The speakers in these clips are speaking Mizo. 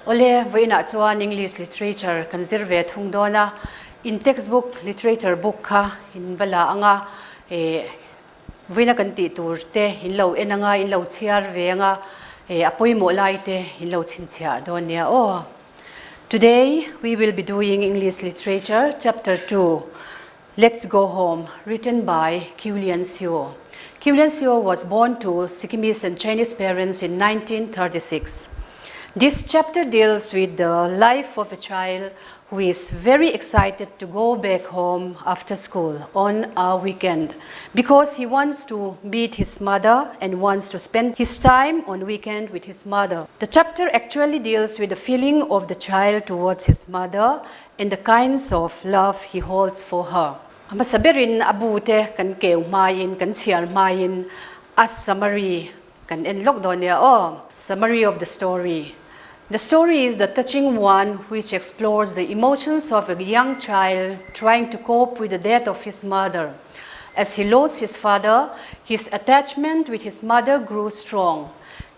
Awle, vawiinah chuan English Literature kan zir ve thung dawn a, in textbook Literature book kha in va la ang a, eh vawiina kan tih tur te in lo en ang a, in lo chhiar ve ang a, eh a pawimawh lai te in lo chhinchhiah dawn nia aw. Today we will be doing English Literature chapter 2. Let's Go Home, written by Qiulian Xiu. Qiulian Xiu was born to Sikkimese and Chinese parents in 1936. This chapter deals with the life of a child who is very excited to go back home after school on a weekend because he wants to meet his mother and wants to spend his time on weekend with his mother. The chapter actually deals with the feeling of the child towards his mother and the kinds of love he holds for her. A hmasa berin a bu te kan keu hmain kan chhiar hmain a summary kan en lawk dawn nia aw. Summary of the story The story is the touching one which explores the emotions of a young child trying to cope with the death of his mother. As he lost his father, his attachment with his mother grew strong.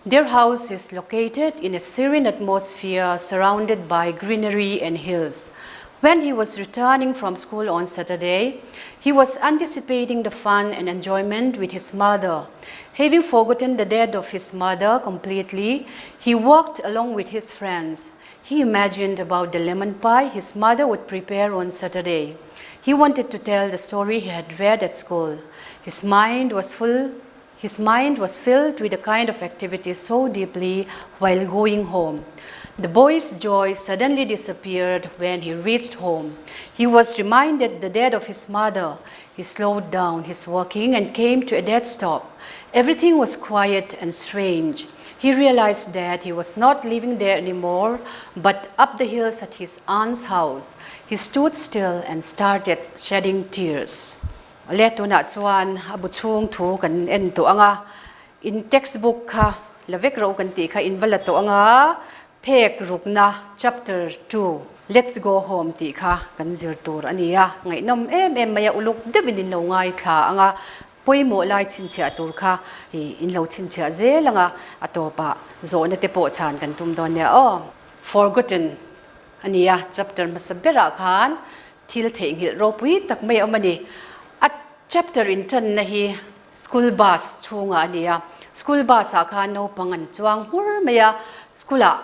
Their house is located in a serene atmosphere surrounded by greenery and hills. When he was returning from school on Saturday, he was anticipating the fun and enjoyment with his mother. Having forgotten the death of his mother completely, he walked along with his friends. He imagined about the lemon pie his mother would prepare on Saturday. He wanted to tell the story he had read at school. His mind was full his mind was filled with a kind of activity so deeply while going home. The boy's joy suddenly disappeared when he reached home. He was reminded the death of his mother. He slowed down his walking and came to a dead stop. Everything was quiet and strange. He realized that he was not living there anymore, but up the hills at his aunt's house. He stood still and started shedding tears. Le tunah chuan a bu chhung thu kan en tawh ang a, in textbook kha la vek ro kan tih kha in va la tawh ang a, phek rukna chapter 2 Let's go home tih kha kan zir tur a ni a, ngaihnawm em em mai a, uluk deuhin in lo ngaithla ang a, pawimawh lai chhinchhiah tur kha in lo chhinchhiah zel ang a, a tawpah zawhna te pawh chhan kan tum dawn nia aw. Forgotten a ni a, chapter hmasa berah khan thil theihnghilh ropui tak mai a awm a ni. A chapter inṭanna hi school bus chhungah a ni a, school bus ah khan naupang an chuang hmur mai a, school ah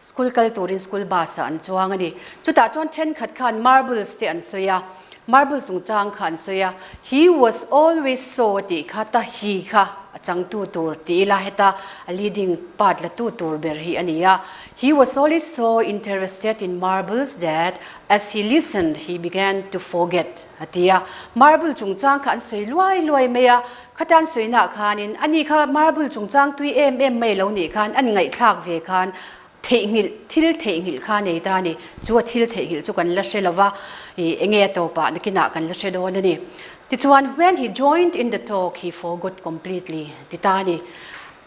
school kal turin school bus ah an chuang a ni. Chutah chuan thenkhat khan marbles te an sawi a, marble chungchang kha an sawi a, he was always so tih kha ta he kha a changtu tur ti ila heta a leading part la tu tur ber hi a ni a. He was always so interested in marbles that as he listened he began to forget a ti a. Marble chungchang kha an sawi luai luai mai a, khata an sawinaah khanin ani kha marble chungchang tui em em mai lo nih khan an ngaihthlak ve khan theihnghilh thil theihnghilh kha nei ta a ni. Chu a thil theihnghilh chu kan la hre lo va, ih enge a tawpah nakinah kan la hre dawn a ni. Tichuan when he joined in the talk he forgot completely ti ta a ni.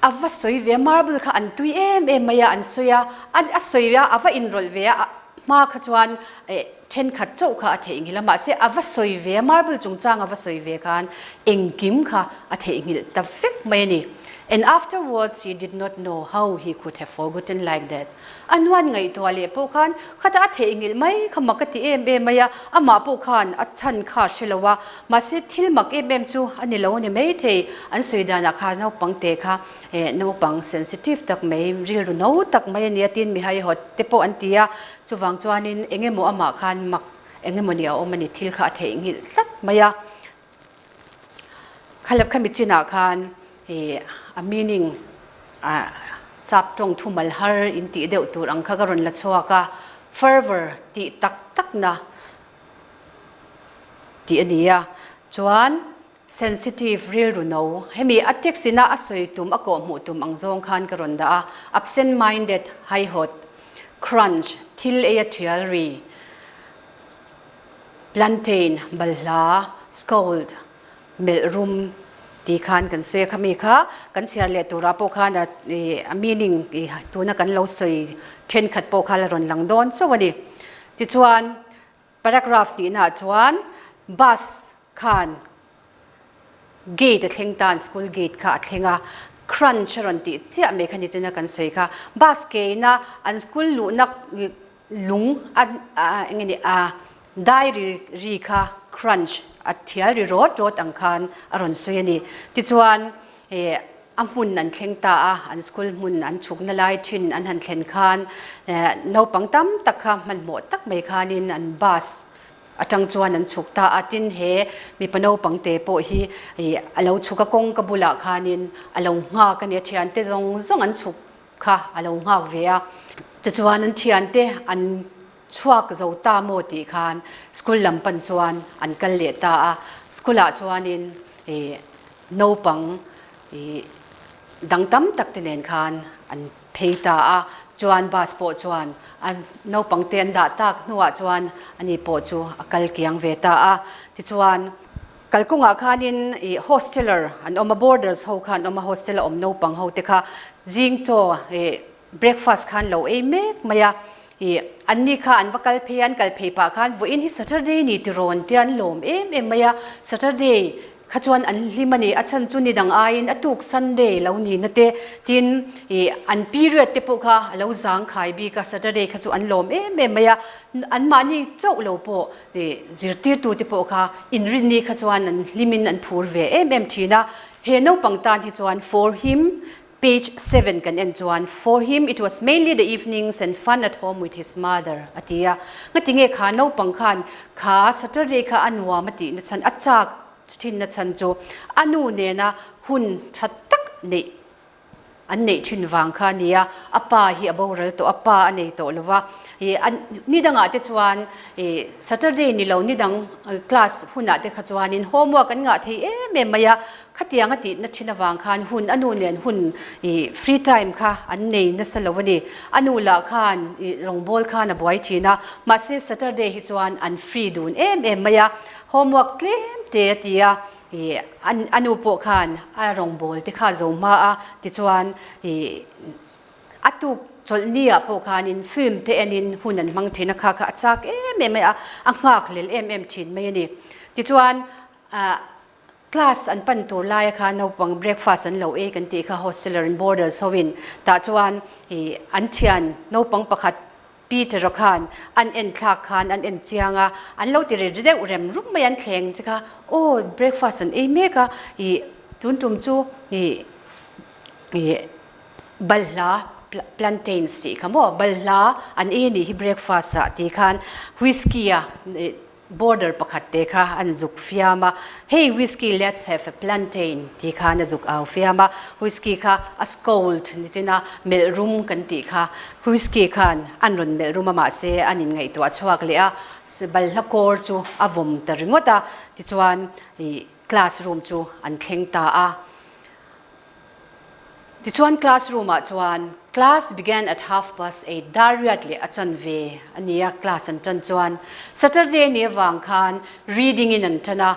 A va sawi ve a, marble kha an tui em em mai a, an sawi a, a sawi a, a va inrawlh ve a, hma kha chuan eh thenkhat chauh kha a theihnghilh a, mahse a va sawi ve a, marble chungchang a va sawi ve khan engkim kha a theihnghilh ta vek mai a ni. And afterwards he did not know how he could have forgotten like that. A nuan ngaihtuah leh pawh khan khata a theihnghilh mai kha mak a ti em em mai a, amah pawh khan a chhan kha a hre lo a, mahse thil mak em em chu a ni lo a ni maithei. An sawi danah khan naupang te kha eh naupang sensitive tak mai, rilru no tak mai a nia tin mihaihawt te pawh an ti a, chuvang chuanin eng emaw amah khan mak eng emaw ni a awm a ni, thil kha a theihnghilh tlat mai a. Khalap khami chinah khan ih a meaning ah sap tawng thumal har in tih deuh tur ang kha ka rawn la chhuak a, fervour tih tak tak na tih a ni a, chuan sensitive rilru no hemi a text ina a sawi tum a kawhhmuh tum ang zawng khan ka rawn dah a, absent minded haihawt, crunch thil ei a thial ri. Plantain, balhla, scold, melh rum tih khan kan sawi a, khami kha kan chhiar leh turah pawh khan a a meaning tuna kan lo sawi thenkhat pawh kha la rawn lang dawn chauh a ni. Tichuan paragraph hnihnaah chuan bus khan gate a thleng tan school gate kha a thleng a. Crunch a rawn tih chiah mai kha ni china kan sawi kha. Bus ke ina an school luhna lung a eng nge ni a dai ri ri kha crunch a thial ri rawt rawt ang khan a rawn sawi a ni. Tichuan eh a hmun an thleng ta a, an school hmun an chhukna lai thin an han thlen khan eh naupang tam tak kha hmanhmawh tak mai khanin an bus atang chuan an chhuk ta a, tin he mipa naupang te pawh hi ih a lo chhuk a kawngka bulah khanin a lo nghak a ni a, thiante zawng zawng an chhuk kha a lo nghak ve a, tichuan an thiante an chhuak zo ta maw tih khan school lam pan chuan an kal leh ta a, school ah chuanin ih naupang ih dang tam tak te nen khan an phei ta a, chuan bus pawh chuan an naupang te an dah tak hnuah chuan ani pawh chu a kal kiang ve ta a, tichuan Kalkawngah khanin ih hosteler an awm a, boarders ho kha an awm a, hostel a awm naupang ho te kha zing chaw ih breakfast khan lo ei mek mai a, ih anni kha an va kal phei a, an kal phei pah khan vawiin hi Saturday ni tirawn tia an lawm em em mai a, Saturday kha chuan an hlim a ni, a chhan chu ni dang aiin a tuk Sunday lo ni na te tin ih an period te pawh kha a lo zang khai bik a, Saturday kha chu an lawm em em mai a, anmahni chauh lo pawh Ih zirtirtute pawh kha inrinni kha chuan an hlimin an phur ve em em thin a, he naupang tan hi chuan for him page seven kan en chuan for him it was mainly the evenings and fun at home with his mother a ti a, ngatinge kha naupang khan kha Saturday kha a nuam a tih na chhan a chak thin na chhan chu a nu nena hun tha tak neih An neih thin vang kha a nia, a pa hi a boral tawh, a pa a nei tawh lo va. Ih an ni dangah te chuan ih Saturday ni lo ni dang class hunah te kha chuanin homework an ngah thei em em mai a, khatiang a tihna thin avang khan hun a nu nen hun ih free time kha an nei nasa lo a ni. A nu lah khan ih rawngbawl khan a buai thin a, mahse Saturday hi chuan an free dun em em mai a, homework tlem te a ti a. Ih a nu pawh khan a rawngbâwl te kha a zo hma a, tichuan ih a tuk chawlhni ah pawh khanin film te enin hun an hmang thin a, kha kha a chak em em mai a, a nghak lel em em thin mai a ni. Tichuan ah class an pan tur laia khan naupang breakfast an lo ei kan tih kha hosteler and boarders ho in tah chuan ih an thian naupang pakhat Peter-a khan an en thlak khan an en chiang a, an lo ti ri deuh rem rum mai an thleng te kha, aw breakfast an ei mek a, ih tun tum chu ih ih balhla plantains tih kha maw balhla an ei a nih hi breakfast ah tih khan whisky a ih Border pakhat te kha an zuk fiam a, Hey whisky let's have a plantain ti khan a zuk au fiam a, whisky kha a scold ni chin a, melh rum kan tih kha whisky khan an rawn melh rum a mahse an in ngaihtuah chhuak leh a, balhla kawr chu a vawm ta ringawt a, tichuan ih classroom chu an thleng ta a. Tichuan classroom ah chuan class began at half past eight, dar riat leh a chan ve a ni a, class an tan chuan Saturday ni avang khan reading in an tan a,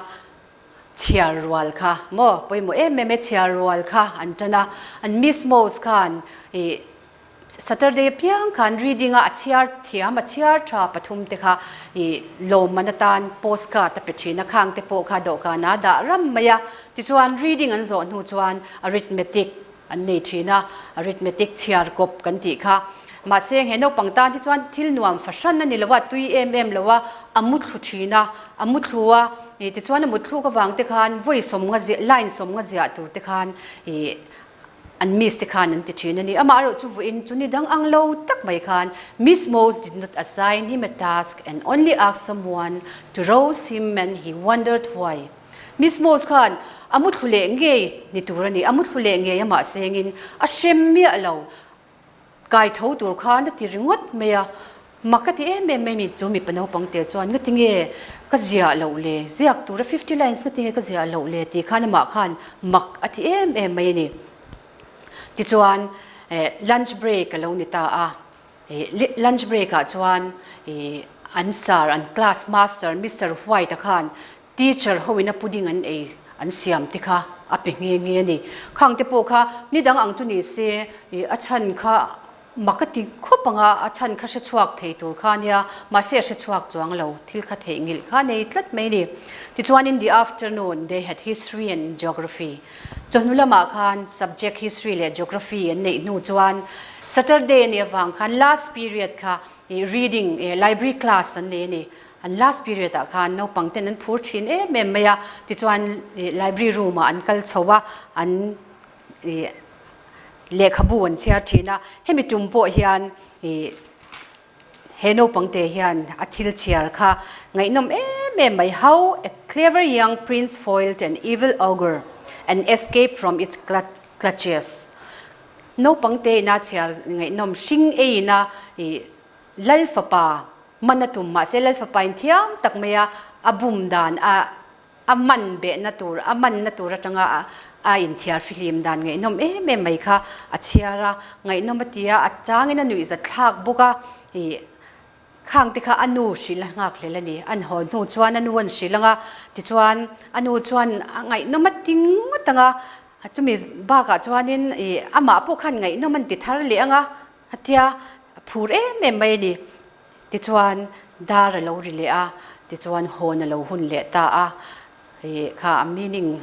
chhiar rual kha maw pawimawh em em e chhiar rual kha an tan a, an Miss Mose khan ih Saturday apiang khan reading a a chhiar thiam a chhiar tha pathum te kha ih lawmman atan postcard a pe thin a, khang te pawh kha dawhkan a dah ram mai a. Tichuan reading an zawh hnu chuan arithmetic an nei thin a, arithmetic chhiar kawp kan tih kha. Mahse he naupang tan hi chuan thil nuam fahran a ni lo a, tui em em lo a, a mu thlu thin a, a mu thlu a, ih tichuan a mut thluk avang te khan vawi sawmnga ziah line sawmnga ziah tur te khan ih An miss te khan an ti thin a ni. Amaherawh chu vawiin chu ni dang ang lo tak mai khan Miss Mose did not assign him a task and only asked someone to rouse him and he wondered why. Miss Mose khan a muthlu leh ngei ni tur a ni. A muthlu leh ngei amah sengin a hrem miah lo. Kai tho tur khan a ti ringawt mai a, mak a ti em em mai mi chu mipa naupang te chuan nga tinge ka ziah loh le, ziak tura fifty lines nga tinge ka ziah loh le tih khan amah khan mak a ti em em mai a ni. Tichuan eh lunch break a lo ni ta a, eh lunch break ah chuan eh an sir an class master Mister White a khan Teacher ho in a pudding an ei an siam te kha a pe nghe nghe a ni. Khang te pawh kha ni dang ang chu ni se ih a chhan kha Mak a ti khawp ang a, a chhan kha hre chhuak thei tur kha a nia, mahse a hre chhuak chuang lo, thil kha theihnghilh kha a nei tlat mai a ni. Tichuan in the afternoon they had history and geography. Chawhnu lamah khan subject history leh geography an neih hnu chuan Saturday a nih avang khan last period kha reading library class an nei a ni. An last period ah khan naupang ten an phur thin em em mai a, tichuan library room ah an kal chho a, an lehkhabu an chhiar thin a, hemi tum pawh hian ih he naupang te hian a thil chhiar kha ngaihnawm em em mai, How a clever young prince foiled an evil ogre and escaped from its clutches naupang te ina chhiar ngaihnawm hring eiin a ih lal fapa man a tum mahse lal fapa in thiam tak mai a a bum dan a A man behna tur, a manna tur atanga a inthiar fihlim dan ngaihnawm em em mai kha a chhiar a, ngaihnawm a ti a, a changin a nuihzat thlak bawk a, ih khang te kha a nu hrilh a nghak hlel a ni. An haw hnu chuan a nu an hrilh ang a, tichuan a nu chuan a ngaihnawm a ti ngawt ang a, chumi bakah chuanin ih amah pawh khan ngaihnawm an ti thar leh ang a, a tia a phur em em mai a ni. Tichuan, dar a lo ri leh a, tichuan hawn a lo hun leh ta a. Ih kha a meaning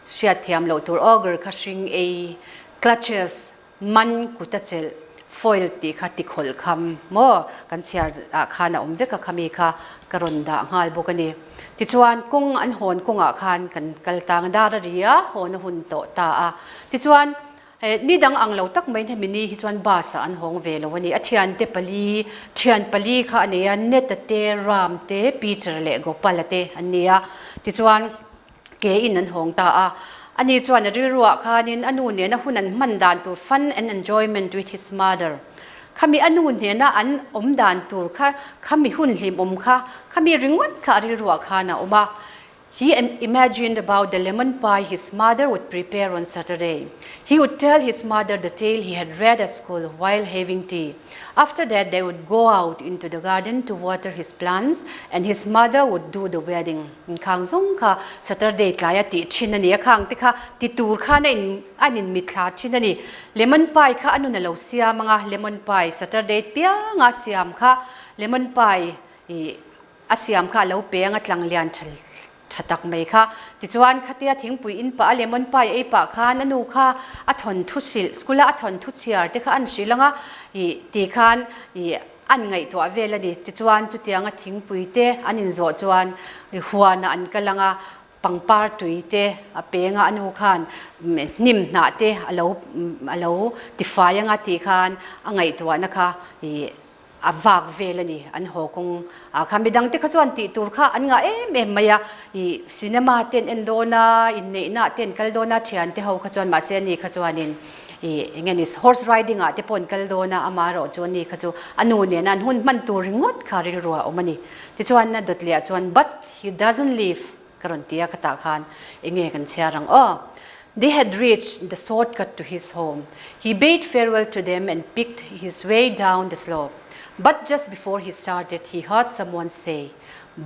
hriat thiam loh tur auger kha hring ei, clutches, man kut a chelh, foil tih kha tikhawlh kham maw kan chhiar ah khan a awm vek a khami kha ka rawn dah nghal bawk a ni. Tichuan, kawng an hawn kawngah khan kan kal tang dar a ri a, hawn a hun tawh ta a. Tichuan, Ni dang ang lo tak mai hemi ni hi chuan bus ah an hawng ve lo a ni. A thiante pali, thian pali kha a nei a, Neta te, Ram te, Peter leh Gopala te an ni a. Tichuan ke in an hawng ta a. Ani chuan a rilruah khanin a nu nena hun an hman dan tur fun and enjoyment with his mother khami a nu hnena an awm dan tur kha khami hun hlimawm kha khami ringawt kha a rilruah khan a awm a. He imagined about the lemon pie his mother would prepare on Saturday. He would tell his mother the tale he had read at school while having tea. After that, they would go out into the garden to water his plants and his mother would do the wedding. Khang zawng kha Saturday tlai a tih thin a ni a, khang te kha ti tur khan a in an in mitthla thin a ni. Lemon pie kha a nun a lo siam ang a, lemon pie Saturday pianga siam kha lemon pie i A siam kha a lo peng a tlang lian tha tha tak mai kha. Tichuan khatia thingpui in pah a lemon pie ei pah khan a nu kha a thawn thu hrilh, school a a thawn thu chhiar te kha an hrilh ang a, ih ti khan ih an ngaihtuah vel a ni. Tichuan chutianga thingpui te an inzawh chuan huanah an kal ang a, pangpar tui te a peng a, a nu khan hnim hnah te a lo a lo tifai ang a tih khan a ngaihtuahna kha ih a vak vel a ni an haw kawng ah khan midang te kha chuan tih tur kha an ngah em em mai a ih cinema te an en dawn a inneihna te an kal dawn a thian te ho kha chuan mahse ani kha chuanin ih eng nge ni horse riding ah te pawh an kal dawn a amaherawh chu ani kha chu a nu nena an hun hman tur ringawt kha rilru a awm a ni tichuan a dawt leh ah chuan but he doesn't live ka rawn ti a khatah khan eng nge kan chhiar ang aw They had reached the shortcut to his home. He bade farewell to them and picked his way down the slope. But just before he started, he heard someone say,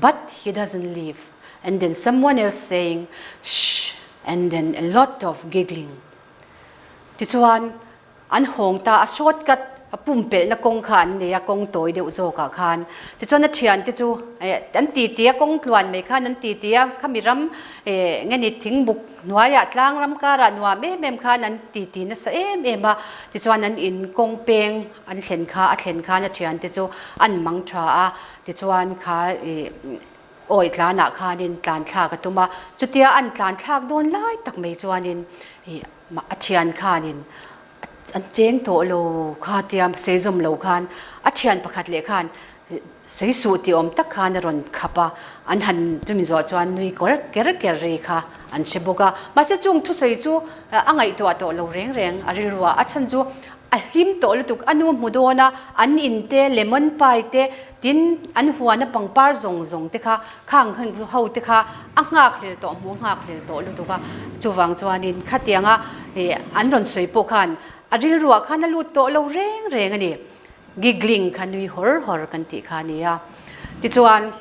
But he doesn't leave. And then someone else saying, Shh! And then a lot of giggling. Tichuan, An hawng ta a shortcut a pumpelhna kawng kha an nei a, kawng tawi deuh zawkah khan. Tichuan a thiante chu eh an titi a, kawng tluan mai khan an titi a, khami ram eh nge ni thingbuk hnuaiah tlang ram karah nuam em em khan an titi nasa em em a. Tichuan an in kawng peng an thlen kha a thlen khan a thiante chu an mang tha a, tichuan kha ih awi tlanah khanin tlan thlak a tum a, chutia an tlan thlak dawn lai tak mai chuanin ih A thian khanin an cheng tawh lo kha tia sawi zawm lo khan a thian pakhat leh khan sawi suh tih awm tak khan a rawn khap a, an han chumi zawh chuan nui kawr ker ker ri kha an hre bawk a. Mahse chung thusawi chu a ngaihtuah tawh lo reng reng a rilru a, a chhan chu A hlim tawh lutuk, a nu hmu dawn a, an in te, lemon pie te, tin an huana pangpar zawng zawng te kha, khang ho te kha a nghak hlel tawh, hmu a nghak hlel tawh lutuk a. Chuvang chuanin khatianga an rawn sawi pawh khan a rilruah khan a lut tawh lo reng reng a ni. Giggling kha nui hawr hawr kan tih kha a ni a. Tichuan.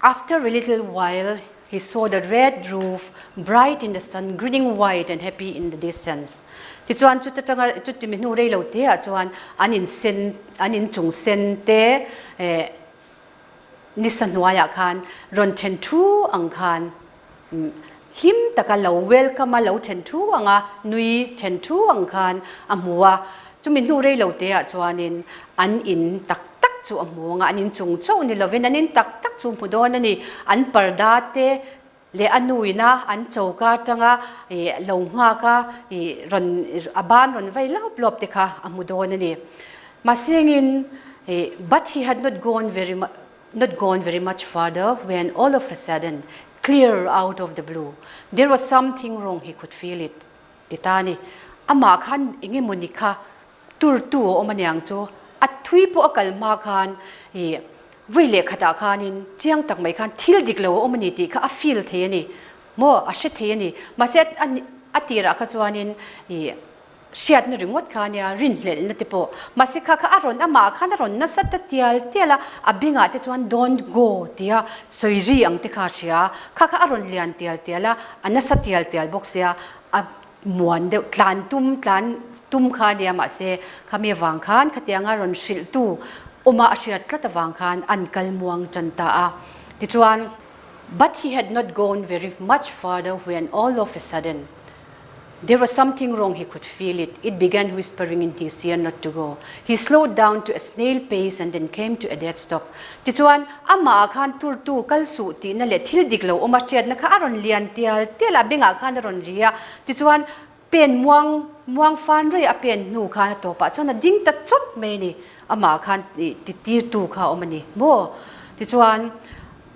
After a little while, he saw the red roof, bright in the sun, grinning white and happy in the distance. Tichuan chuta tanga chuti mi hnu rei lo te ah chuan an in sen an in chung sen te eh nisa hnuaiah khan rawn then thu ang khan hlim taka lo welcome a lo then thu anga nui then thu ang khan a hmu a. Chumi hnu rei lo te ah chuanin an in tak tak chu a hmu anga an in chung chauh ni lovin an in tak tak chu hmu dawn a ni. An parda te leh a nu ina an choka atanga ih lo nghak a ih rawn a ban rawn vai lawp lawp te kha a hmu dawn a ni. Mahsengin ih but he had not gone very not gone very much further when all of a sudden clear out of the blue there was something wrong he could feel it ti ta a ni. Amah khan eng emawni kha Turtu a awm aniang chu a thui pawh a kal hma khan ih vui leh khatah khanin chiang tak mai khan thil dik lo a awm a ni tih kha a feel thei a ni maw a hre thei a ni mahse a tirah kha chuanin ih hriatna ringawt kha ania rinhlelhna te pawh mahse kha kha a rawn amah khan a rawn nasa ta tial tial a a bengah te chuan don't go tia sawi ri ang te kha a hria kha kha a rawn lian tial tial a a nasa tial tial bawk sia a Muan deuh tlan tum tlan tum kha ania mahse khami avang khan khatianga rawn hrilhtu awma a hriat tlat avang khan an kal muang tan ta a. Tichuan, But he had not gone very much further when all of a sudden there was something wrong he could feel it, it began whispering in his ear not to go. He slowed down to a snail pace and then came to a dead stop. Tichuan, amah ah khan turtu kal suh tihna leh thil dik lo awm a hriatna kha a rawn lian tial tial a, bengah khan a rawn ri a. Tichuan, pen muang muang fan rei a pen hnu khan a tawpah chuan a ding ta chawt mai a ni. Amah khan ti tirtu kha a awm a ni maw? Tichuan,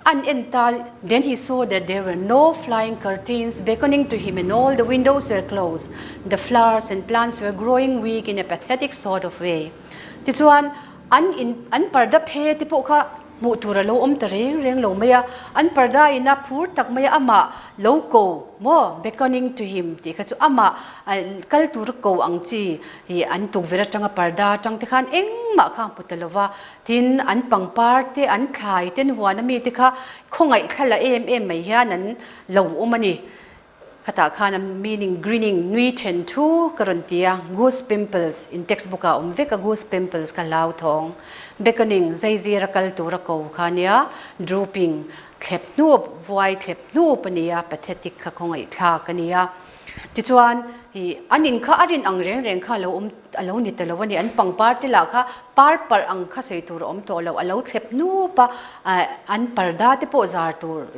an en ta, then he saw that there were no flying curtains beckoning to him and all the windows were closed. The flowers and plants were growing weak in a pathetic sort of way. Tichuan, An in an parda phe te pawh kha hmuh tur a lo awm ta reng reng lo mai a, an parda ina phur tak mai a amah lo ko maw beckoning to him tih kha chu amah kal tur ko ang chi ih an tukverh atanga parda atang te khan engmah kha a hmu ta lo va, tin an pangpar te an thlai ten huan ami te kha khawngaih thla la em em mai hian an lo awm a ni. Khatah khan a meaning grinning, nui then thu ka rawn ti a, goose pimples in textbook ah a awm vek a, goose pimples ka hlauthawng, beckoning, zaizir a kal tur a ko kha nia, drooping, thlep hnup, vuai thlep hnup a nia, pathetic kha khawngaihthlak a nia. Tichuan ih an in kha a rin ang reng reng kha a lo awm a lo ni ta lo a ni, an pangpar te lah kha par parh ang kha sawi tur a awm tawh lo, a lo thlep hnup a, an parda te pawh zar tur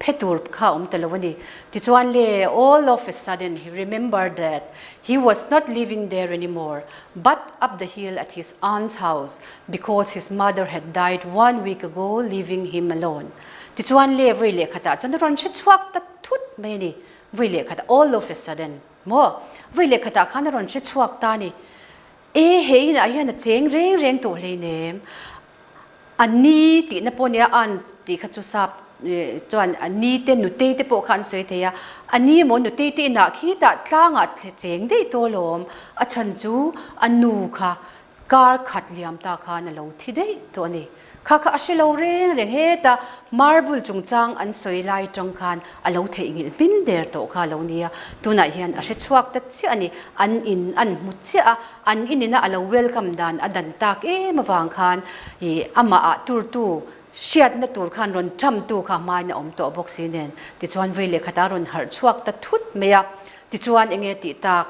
phe tur kha a awm ta lo a ni. Tichuan le all of a sudden he remembered that he was not living there anymore but up the hill at his aunt's house because his mother had died one week ago leaving him alone. Tichuan le vawi leh khatah chuan a rawn hre chhuak ta thut mai a ni, vawi leh khatah all of a sudden maw vawi leh khatah khan a rawn hre chhuak ta a ni. E he inah hian a cheng reng reng tawh hleinem. A ni tihna pawh nia aunt tih kha chu sap chuan a ni te nutei te pawh kha an sawi thei a. A ni maw nutei te inah khitah tlangah cheng daih tawh alawm. A chhan chu a nu kha kar khat liam ta khan a lo thi daih tawh a ni. Kha kha a hre lo reng reng heta marble chungchang an sawi lai tang khan a lo theihnghilh hmin der tawh kha a lo nia. Tunah hian a hre chhuak ta chiah a ni. An in an hmu chiah a, an in ina a lo welcome dan a dan tak em avang khan ih amah ah turtu hriatna tur khan rawn thamtu kha hmain a awm tawh bawk si nen. Tichuan vei leh khatah a rawn harh chhuak ta thut mai a. Tichuan enge tih tak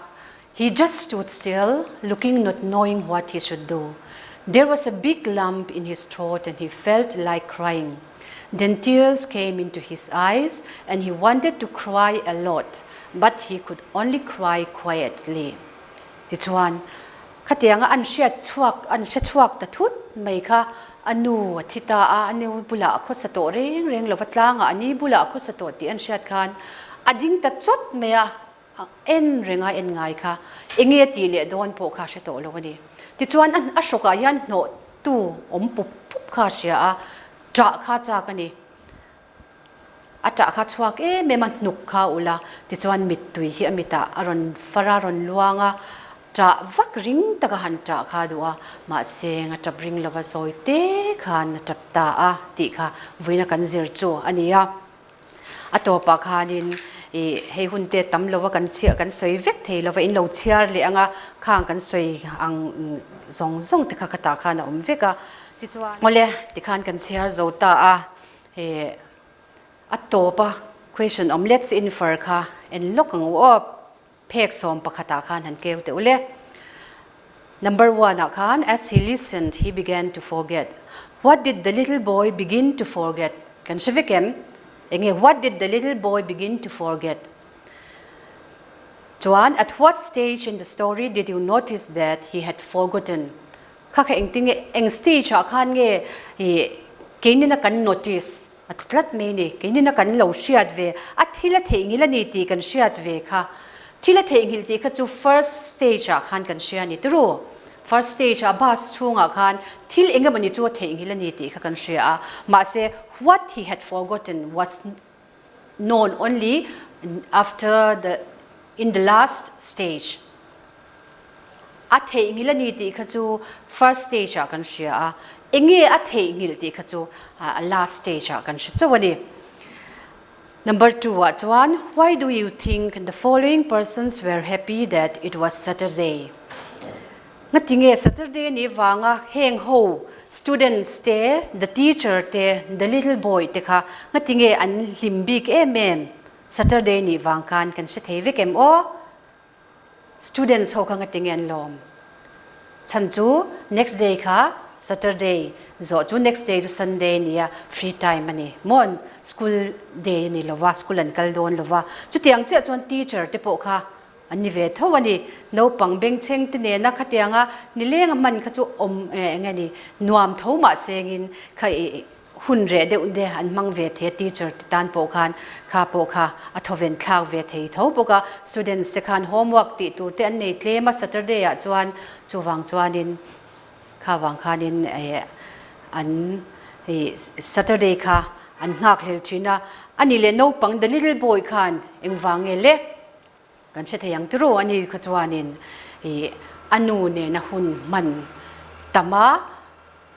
He just stood still, looking not knowing what he should do. There was a big lump in his throat and he felt like crying. Then tears came into his eyes and he wanted to cry a lot, but he could only cry quietly. Tichuan, khatianga an hriat chhuak, an hre chhuak ta thut mai kha a nu a thi ta a, a nu bulah a khawsa tawh reng reng lova tlangah a ni bulah a khawsa tawh tih an hriat khan a ding ta chawt mai a. A en reng a en ngai kha enge tih leh dawn pawh kha a hre tawh lo a ni. Tichuan a hrawkah hian hnawhtu awm pup pup kha a hria a, ṭah kha chak a ni. A ṭah kha chhuak em em a, hnuk kha a ulh a, tichuan mittui hi a mitah a rawn far a, a rawn luang a, ṭah vak ring taka han ṭah kha a duh a, mahse a ṭap ring lova zawi te khan a ṭap ta a tih kha vawiina kan zir chu a ni a. A tawpah khanin Ih hei hun te tam lova kan chhiah kan sawi vek thei lova in lo chhiar leh ang a, khang kan sawi ang zawng zawng te kha khatah khan a awm vek a. Tichuan awle tikhan kan chhiar zo ta a, ih a tawp a question awm let's infer kha en lawk ang u aw. Phek sawm pakhatah khan han keu teh ule. Number one ah khan as he listened he began to forget. What did the little boy begin to forget? Kan hre vek em? Enge what did the little boy begin to forget? Chuan at what stage in the story did you notice that he had forgotten? Kha kha engtinge eng stage ah khan nge ih keinina kan notice A ti tlat mai ni. Keinin a kan lo hriat ve, a thil a theihnghilh a ni tih kan hriat ve kha. Thil a theihnghilh tih kha chu first stage ah khan kan hria a ni turu. First stage ah bus chhungah khan thil eng emawni chu a theihnghilh a ni tih kha kan hria a. Mahse, what he had forgotten was known only after the in the last stage. A theihnghilh a ni tih kha chu first stage ah kan hria a, enge a theihnghilh tih kha chu a last stage ah kan hre chauh a ni. Number 2 ah chuan why do you think the following persons were happy that it was Saturday? Ngatinge Saturday ni vanga heng ho students te, the teacher te, the little boy te kha ngatinge an hlim bik em em? Saturday ni vang khan kan hre thei vek em aw? Students ho kha ngatinge an lawm? Chhan chu next day kha Saturday zawh chu next day chu Sunday nia free time a ni maw? School day a ni lova, school an kal dawn lova. Chutiang chiah chuan teacher te pawh kha an ni ve tho a ni. Naupang bengchheng te nena khatianga nileng a hman kha chu awm eng nge ni nuam tho mahsengin kha ih Hun reh deuh te an hmang ve thei a, teacher te tan pawh khan kha pawh kha a thawven thlak ve thei tho bawk a, students te khan homework tih tur te an nei tlem a Saturday ah chuan chuvang chuanin kha vang khanin eh an ih Saturday kha an nghak hlel thin a, ani leh naupang the little boy khan engvang nge le? Kan hre thei ang turu a ni kha chuanin ih a nu nena hun hman tam a,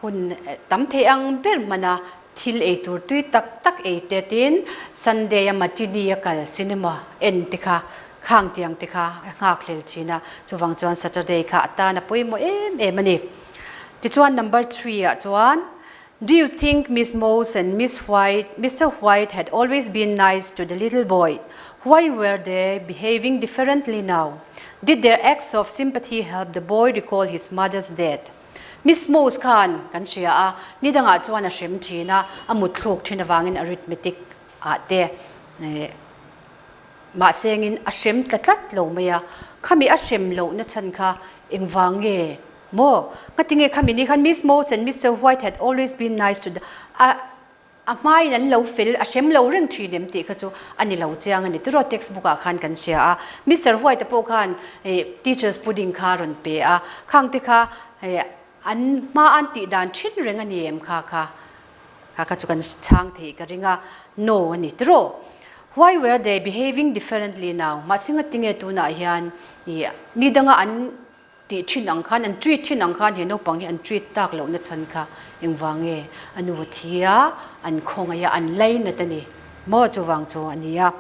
hun tam thei ang ber hman a, thil ei tur tui tak tak ei te tin Sunday a matinee a kal cinema en te kha khang tiang te kha a nghak hlel thin a, chuvang chuan Saturday kha a tan a pawimawh em em a ni. Tichuan number 3 ah chuan Do you think Miss Mose and Miss White, Mister White had always been nice to the little boy? Why were they behaving differently now? Did their acts of sympathy help the boy recall his mother's death? Miss Mose khan kan hria a, ni dangah chuan a hrem thin a, a mutthluk thin avangin arithmetic ah te mahsengin a hrem tla tlat lo mai a, khami a hrem lohna chhan kha engvang nge Maw? Ngatinge khami ni khan Miss Mose and Mister White had always been nice to the a a hmain an lo fel a hrem lo reng thin em tih kha chu a ni lo chiang a ni. Tiraw textbook ah khan kan hria a. Mister White a pawh khan ih teacher's pudding kha a rawn pe a. Khang te kha ih an hma an tih dan thin reng a ni em kha kha kha kha chu kan chhang theih ka ring a. No a ni. Tiraw? Why were they behaving differently now? Mahse ngatinge tunah hian ih ni danga an Tih thin ang khan, an treat thin ang khan he naupang hi an treat tak lohna chhan kha engvang nge? A nu a thi a, an khawngaih a, an lainat a ni maw? Chuvang chu a ni a.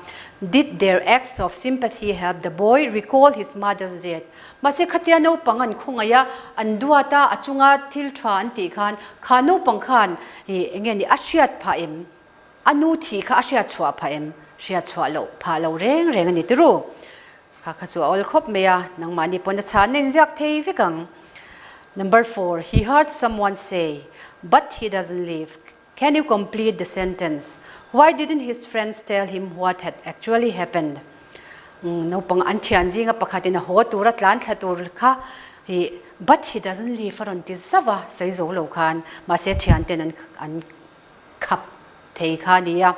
Did their acts of sympathy help the boy recall his mother's death? Mahse khatia naupang an khawngaih a, an duat a, a chunga thil tha an tih khan, kha naupang khan ih eng nge ni a hriat phah em? A nu thih kha a hriat chhuah phah em? Hriat chhuah loh phah lo reng reng a ni turu. Kha kha chu a awl khawp mai a, nangmahni pawn a chhan a inziak thei vek ang. Number 4, He heard someone say, but he doesn't live. Can you complete the sentence? Why didn't his friends tell him what had actually happened? Naupang an thian zinga pakhatin a haw tur a tlan thla tur kha i but he doesn't live a rawn ti zauh a, sawi zo lo khan mahse thianten an an khap thei kha a ni a.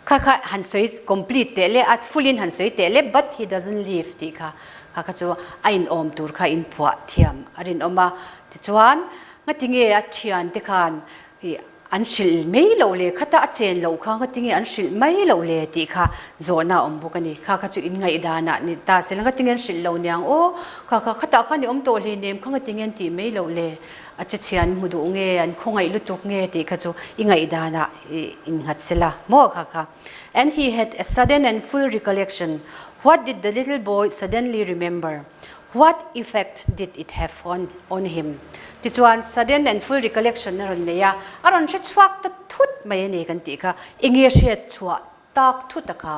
Kha kha han sawi complete teh le a full in han sawi teh le but he doesn't live tih kha kha kha chu a in awm tur kha in phuah thiam a rinawm a. Tichuan ngatinge a thian te khan ih An hrilh mai loh le, khata a chen loh kha ngatinge an hrilh mai loh le tih kha zawhna a awm bawk a ni. Kha kha chu in ngaihdanah ni ta se la ngatinge an hrilh lo niang aw, kha kha khatah khan i awm tawh hleinem kha ngatinge an tih mai loh le, a che chhia an hmu duh nge, an khawngaih lutuk nge tih kha chu i ngaihdanah i innghat se la maw kha kha. And he had a sudden and full recollection, what did the little boy suddenly remember? What effect did it have on on him? Tichuan sudden and full recollection a rawn nei a, a rawn hre chhuak ta thut mai a ni kan tih kha, enge hriat chhuah tak thut a kha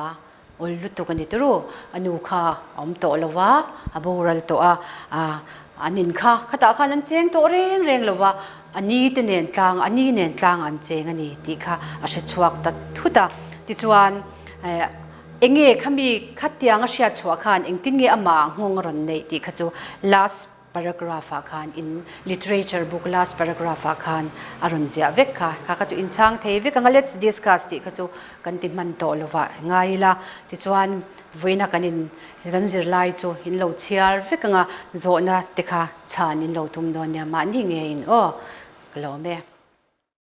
awl lutuk a ni turu, a nu kha a awm tawh lo va, a boral tawh a, ah an in kha khatah khan an cheng tawh reng reng lo va, a ni te nen tlang a ni nen tlang an cheng a ni tih kha a hre chhuak ta thut a, tichuan eh. Enge khami khatiang a hriat chhuah khan engtin nge amah nghawng a rawn neih tih kha chu last paragraph ah khan in literature book last paragraph ah khan a rawn ziah vek kha. Kha kha chu inchhang thei vek ang a let's discuss tih kha chu kan ti hman tawh lo vah ngai ila. Tichuan vawiina kan in kan zirlai chu in lo chhiar vek ang a zawhna te kha chhan in lo tum dawn nia mahni ngeiin aw ka lawm e.